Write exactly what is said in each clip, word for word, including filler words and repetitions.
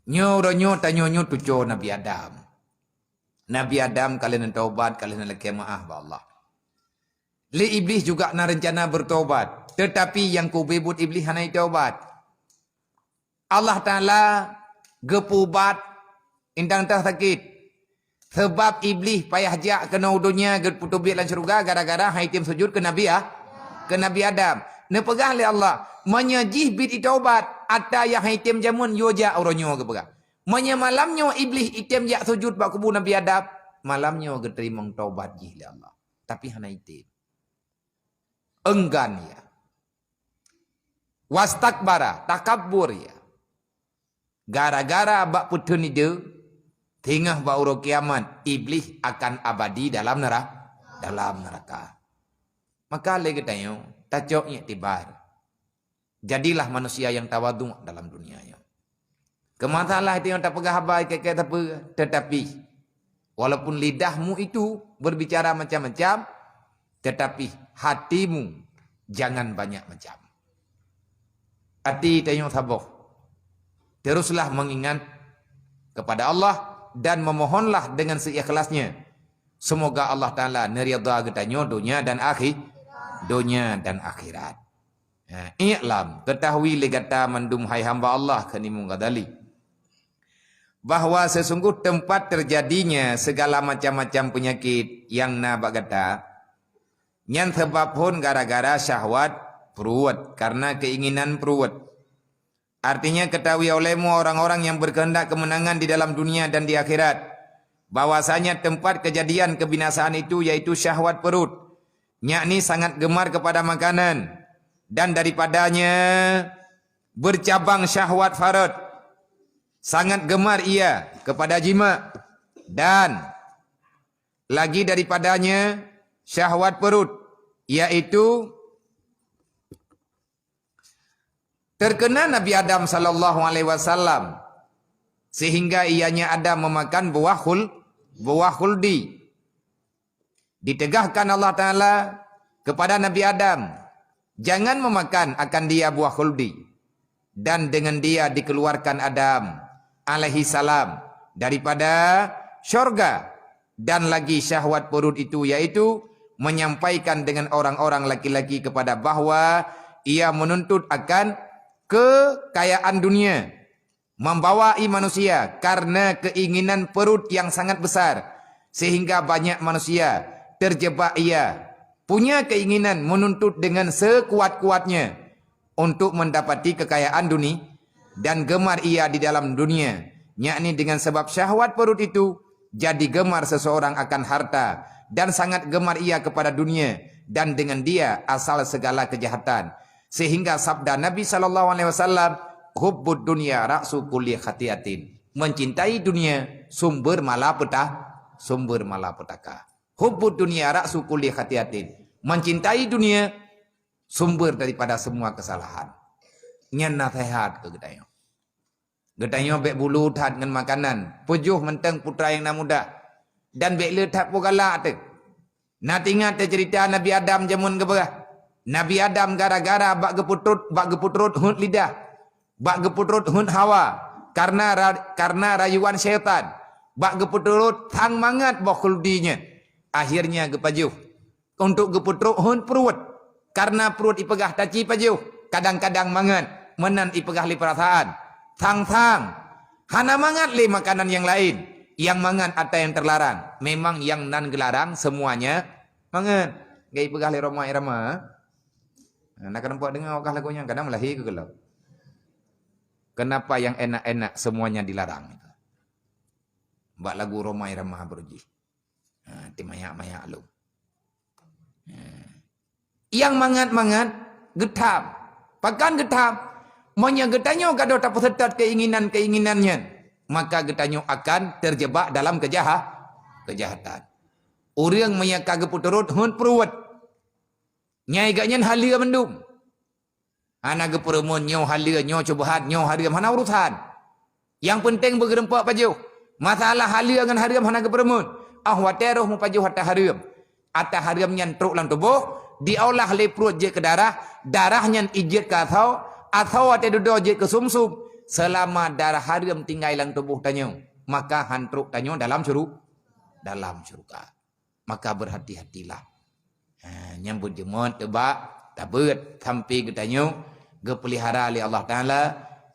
Nyoe uroe nyoe tanyoe nyoe tuco Nabi Adam. Nabi Adam ka lheueh taubat, ka lheueh lakée meu'ah bak Allah. Lé Iblih juga na reuncana beurtaubat, teutapi nyang keubeue buet Iblih hana itaubat. Allah Taala geupeuubat indang teuh sakét. Sabab Iblih payah jak keunoe u donya geupeuteubiet lam syeuruga gara-gara han item sujud keu Nabi A-, keu Nabi Adam. Neupeugah lé Allah, "Meunyoe jih bit itaubat, ata nyang han item jameun yue jak uroe nyoe," geupeugah. Meunyoe malam nyoe Iblih item jak sujud bak kubu Nabi Adam, malam nyoe geuteurimong taubat jih lé Allah. Tapi hana item. Enggan ia. Wastakbara, takabbur ia. Gara-gara bak peuteun ide, singoh bak uroe kiamat, Iblih akan abadi dalam nera-, dalam neraka. Maka lé geutanyoe, tacok iktibar. Jadilah manusia nyang tawadhu dalam dunia nyoe. Keu masalah itu nyang tapeugah haba keu-keu sapeue, tetapi walaupun lidahmu itu berbicara macam-macam, tetapi hatimu jangan banyak macam. Hati tanyoe saboh. Teruslah mengingat kepada Allah dan memohonlah dengan seikhlasnya. Semoga Allah Taala neuridha geutanyoe dunia dan akhi-, dunia dan akhirat. Ha, i'lam, ketahui lé gata mandum hai hamba Allah, kheun Imam Ghazali, bahwa sesungguh tempat terjadinya segala macam-macam penyakit nyang na bak gata, nyan sabab phon gara-gara syahwat pruet, karena keinginan pruet. Artinya, ketahui olehmu orang-orang yang berkehendak kemenangan di dalam dunia dan di akhirat, bahwasanya tempat kejadian kebinasaan itu yaitu syahwat perut, yakni sangat gemar kepada makanan, dan daripadanya bercabang syahwat faraj, sangat gemar ia kepada jima, dan lagi daripadanya syahwat perut, yaitu terkena Nabi Adam sallallahu alaihi wasallam, sehingga ianya Adam memakan buah khul-, buah khuldi. Ditegahkan Allah Taala kepada Nabi Adam, "Jangan memakan akan dia buah khuldi." Dan dengan dia dikeluarkan Adam alaihi salam daripada syurga. Dan lagi syahwat perut itu, yaitu menyampaikan dengan orang-orang laki-laki kepada bahwa ia menuntut akan kekayaan dunia, membawai manusia karena keinginan perut yang sangat besar, sehingga banyak manusia terjebak ia punya keinginan menuntut dengan sekuat-kuatnya untuk mendapati kekayaan duni-, dan gemar ia di dalam dunia, yakni dengan sebab syahwat perut itu, jadi gemar seseorang akan harta, dan sangat gemar ia kepada dunia, dan dengan dia asal segala kejahatan. Sehingga sabda Nabi sallallahu alaihi wasallam, "Hubbud dunya ra'su kulli khati'atin." Mencintai dunia sumber malapeta-, sumber malapetaka. "Hubbud dunya ra'su kulli khati'atin." Mencintai dunia sumber daripada semua kesalahan. Nyan nasihat keu geutanyoe. Geutanyoe bék bulu that ngon makanan, peujoh mantong putra nyang na muda, dan bék le that peue galak teuh. Na teuingat teuh ceurita Nabi Adam jameun geupeugah, Nabi Adam gara-gara bak geupeutrot, bak geupeutrot heuet lidah, bak geupeutrot heuet hawa, karena ra-, karena rayuan syaitan, bak geupeutrot sang mangat boh khuldi nyan. Akhirnya geupajoh untuk geupeutrok heuet pruet. Karena pruet ipeugah taci pajoh, kadang-kadang mangat, meunan ipeugah lé peurasaan. Sang-sang, hana mangat lé makanan nyang laén. Nyang mangat ata nyang teularang. Memang nyang nan geularang semuanya mangat. Geupeugah lé Rhoma Irama. Na ka nampak deungoe wakah lagu nyan, kadang meulahé keu geulok. Kenapa yang enak-enak semuanya dilarang? Bak lagu Rhoma Irama baru jih. Ha, ti mayak-mayak lom. Ha. Nyang mangat-mangat geutham. Pakon geutham? Meunyoe geutanyoe gadôh tapeuseutôt keinginan-keinginan nyan, maka geutanyoe akan terjebak dalam kejaha-, kejahatan. Ureuëng meunyoe ka geupeuturot heuet pruet, nyai geuh nyan haleue mandum. Hana geupeureumeun nyoe haleue, nyoe syubhat, nyoe hareuem, hana urusan. Nyang peunteng beugeureumpok pajoh. Masalah haleue ngon hareuem hana geupeureumeun. Óh watée roh mupajoh ata hareuem, ata hareuem nyan trok lam tuboh, diolah lé pruet jeuet keu darah, darah nyan ijeuet keu asoe, asoe watée dudoe jeuet keu sumsum, Selama darah hareuem tinggai lam tuboh tanyoe, maka han trok tanyoe dalam syuru-, dalam syurga. Maka berhati-hatilah. Ha, nyang beujeumeut teubak tabeuet sampai geutanyoe geupeulihara lé Allah Taala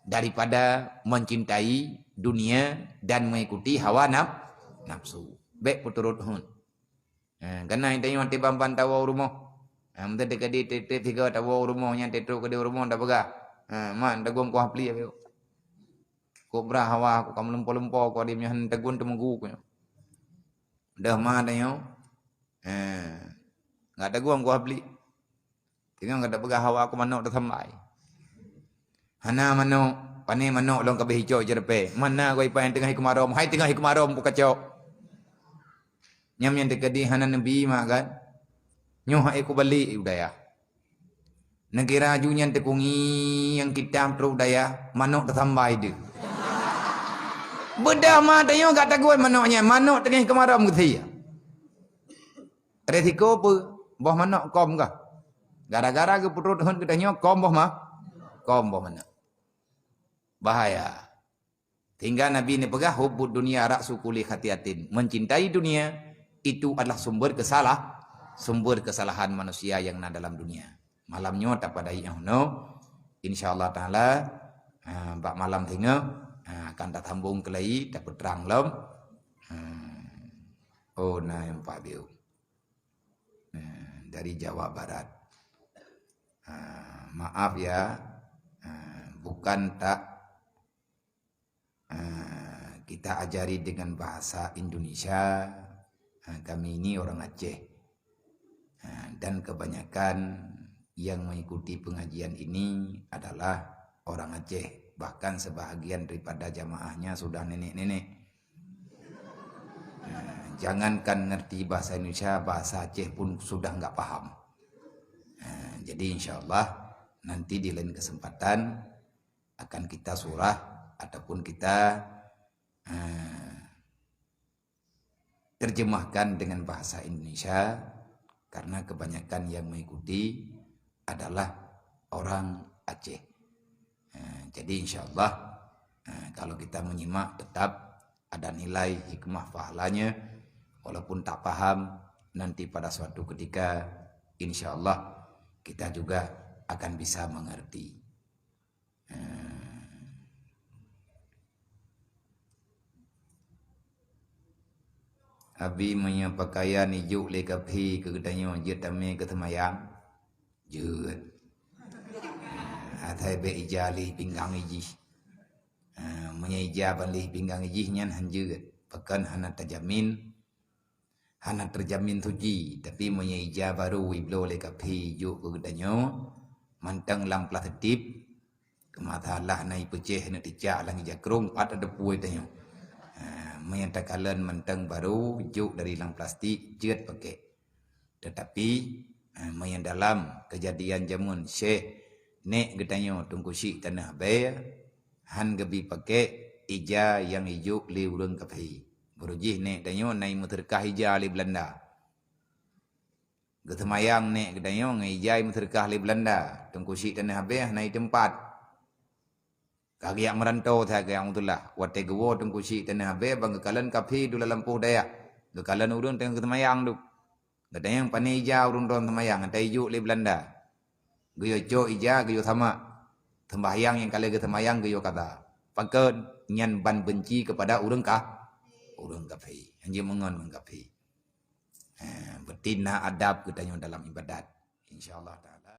daripada mencintai dunia dan mengikuti hawa naf-, nafsu. Bék peuturot hon. Ha, kana tanyoe teuban-ban tawoe u rumoh. Ha, meuteuk teuka di teuka tawoe u rumoh, nyan teutrok keudeh u rumoh tapeugah, "Ha, man, tagong kuah pli ayo. Kok brah hawa aku ka meulumpo-lumpo, kok di nyan tagun teumeugu ku nyoe." Dah ma tanyoe. Ha, enggak tagong kuah pli. Teungoh gata peugah hawa aku manok tasambai. Hana manok, pane manok lôn kabeh icok ceureupe. Mana goi pai teungoh ikumarom, hai teungoh ikumarom ku kacok. Nyam nyang teukeudi hana neubi mak kan. Nyoh hai ku balik u dayah. Neukira aju nyan teukungi nyang kitam trok dayah, manok tasambai deuh. Beudah ma tanyoe gata goi manok nyan, manok teungoh ikumarom geusia. Resiko peue? Boh manok kom kah? Gara-gara geupeutrot hon geutanyoe kom boh ma-, kom boh manok. Bahaya. Sehingga Nabi ni peugah, "Hubbud dunya ra'su kulli khati'atin." Mencintai dunia itu adalah sumber kesalah-, sumber kesalahan manusia yang na dalam dunia. Malam nyoe tapadai nyoe. Insya Allah Taala, ha, bak malam singoh, ha, akan tasambong keulai, tapeutrang lom. Ha. Oh, na nyang pabiu. Nah, dari Jawa Barat. Ah, maaf ya, ah, bukan tak, ah, kita ajari dengan bahasa Indonesia. Ah, kami ini orang Aceh. Ah, dan kebanyakan yang mengikuti pengajian ini adalah orang Aceh. Bahkan sebahagian daripada jamaahnya sudah nenek-nenek. Nah, jangankan ngerti bahasa Indonesia, bahasa Aceh pun sudah nggak paham. Nah, jadi insya Allah nanti di lain kesempatan akan kita surah ataupun kita, eh, terjemahkan dengan bahasa Indonesia karena kebanyakan yang mengikuti adalah orang Aceh. Eh, jadi insya Allah, eh, kalau kita menyimak tetap ada nilai hikmah pahalanya, walaupun tak paham, nanti pada suatu ketika insya Allah kita juga akan bisa mengerti. Eh. Abi meunyoe peukayan ijok lé kafé keu geutanyoe jeuet tamé keu seumayang? Jeuet. Asai bék ija lé pinggang ijih. Ha, meunyoe ija ban lé pinggang ijih nyan han jeuet. Pakon hana tajamin, hana terjamin suci. Tapi meunyoe ija barô ibloe lé kafé ijok keu geutanyoe, mantong lam plastik, keu masalah na ipeucéh neuk teucak lam ija krông, pat adeupue tanyoe. Ha, meunyoe takalon mantong barô jok dari lam plastik, jeuet pakèk. Teutapi, eh, meunyoe dalam keujadian jameun Syekh, nèk geutanyoe Teungku Chik Tanoh Abee, han geubi pakèk ija nyang ijok lé ureueng kafé. Beurujih nèk tanyoe na imeuseudeukah ija lé Beulanda. Geuseumayang nèk geutanyoe ngon ija imeuseudeukah lé Beulanda. Teungku Chik Tanoh Abee hana iteumpat. Ka geujak meurantô sagai Rahmatullah. Watèe geuwoe Teungku Chik Tanoh Abee ban geukalon kafé dua lampôh dayah. Geukalon ureueng teungoh geuseumayang dum. Geutanyoe pane ija ureueng droen seumayang, ata ijok lé Beulanda. Geuyue cok ija, geuyue samak. Seumbahyang nyang ka lheueh geuseumayang geuyue kada. Pakon? Nyan ban beunci keupada ureueng ka-, ureueng kafé. Hanjeuet meungon ngon kafé. Ha, berarti na adab geutanyoe dalam ibadat. Insya Allah Taala.